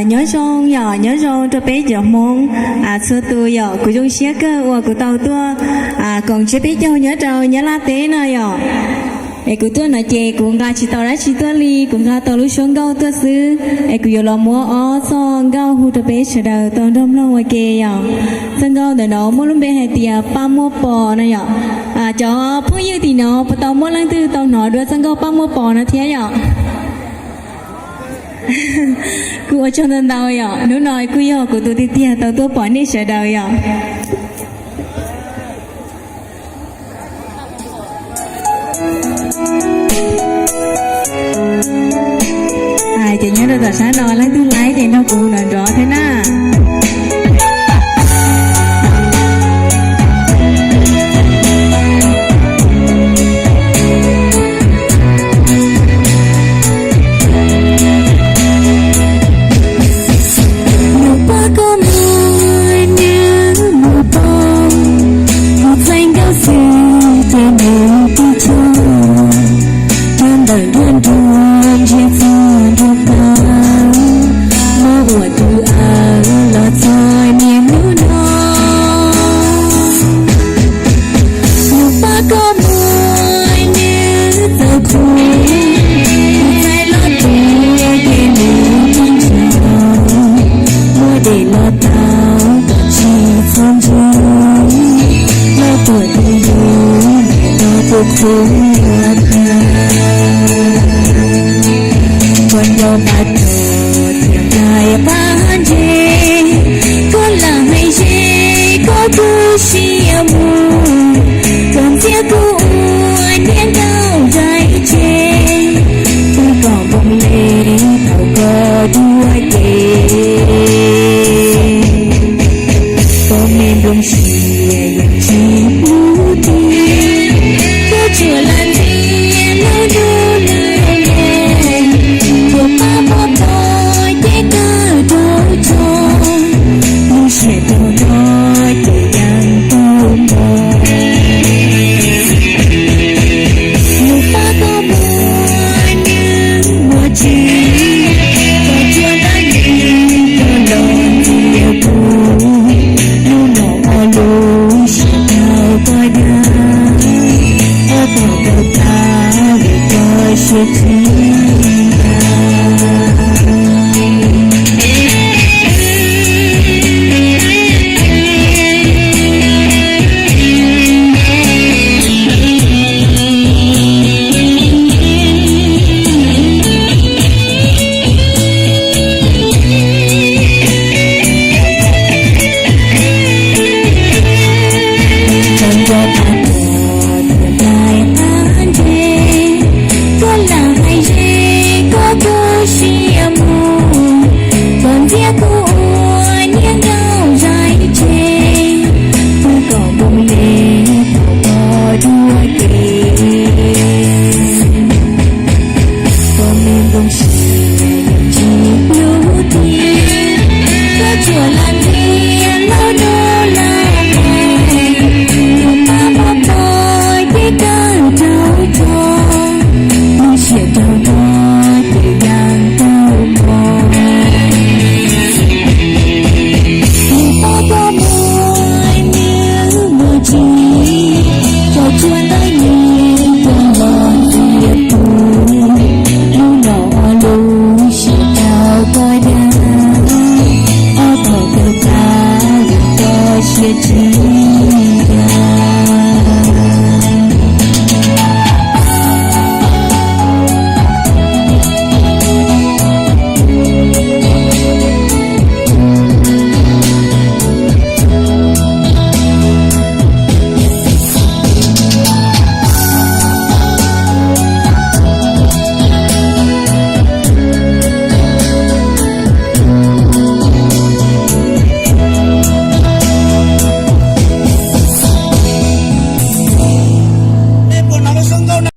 Nyob zoo yom, nyob zoo rau peb cov Hmoob txhua tus yom. Kuv zoo siab kawg uas kuv tau tuaj koom tsiab peb caug nyob rau Nyab Laj teb no yom. Es kuv tuaj no ces kuv nqa tsis tau dab tsi tuaj li, kuv nqa tau lub suab nkauj tuaj xwb. Es kuv yuav los muab ob txoj nkauj hu rau peb sawv daws tau nrog mloog ua ke yom. Txoj nkauj ntawm no muaj lub npe hais tias Paj Muaj Pos no yom. Cov phooj ywg tim no puas tau muaj leej twg tau hnov dua txoj nkauj Paj Muaj Pos no thiab yom? Kuv ua tsaug ntau ntau yom, hnub no kuj yog kuv tus tiag tiag tau tuaj pom nej sawv daws yom. Ces nyob rau tom sab no leej twg laib ces nrog kuv nrov nrov thiab na. Mus pab koj mus, nws mus pab, mus txeeb nkauj xwb ces nws twb tso. Nyob ntawm nruab nruab ntsiab txog nruab qaum, mob ua tus aw los txog niaj hnub no. Mus pab koj mus, nws txawm khub, mus txais los tias ces nws tsis ntshaw, muab dej los tau tsis txhob ntsia, los tuaj tus yus no tus khub. Koj nco npaj txog tias nqaij qab ntses, koj lam hais ze koj tu siab mus, koj ntxias kuv ua niag nkauj nraim tseg, twb kom npoo le thaum koj dua ke. Koj me nplooj siab yeej tsis hlub tiag, koj tsuas lam ntxias lub ntuj lub leeg, koj pab muab pom ces kawg rau tso, lub siab rau no ces yeej tu npog. Mus pab koj mus, nws mus tsis, koj tsuas lam ntxias koj los ntxias kuv, hnub no ob lub siab tau koj dag, ob tog koj tag vim koj siab tsis dag. Koj nco npaj txog tias nqaij qab ntses, koj lam hais ze koj tu siab mus, koj ntxias kuv ua niag nkauj nraim tseg, twb kom npoo le thaum koj dua ke. Koj me nplooj siab yeej tsis hlub tiag, koj tsuas lam ntxias lub ntuj lub leeg, koj pab muab pom ces kawg rau tso, lub siab rau no ces yeej tu npog. Mus pab koj mus, nws mus tsis, koj tsuas ntawm nws koj los ntxias kuv, hnub no ob lub siab tau koj dag, ob tog koj tag vim koj siab tsis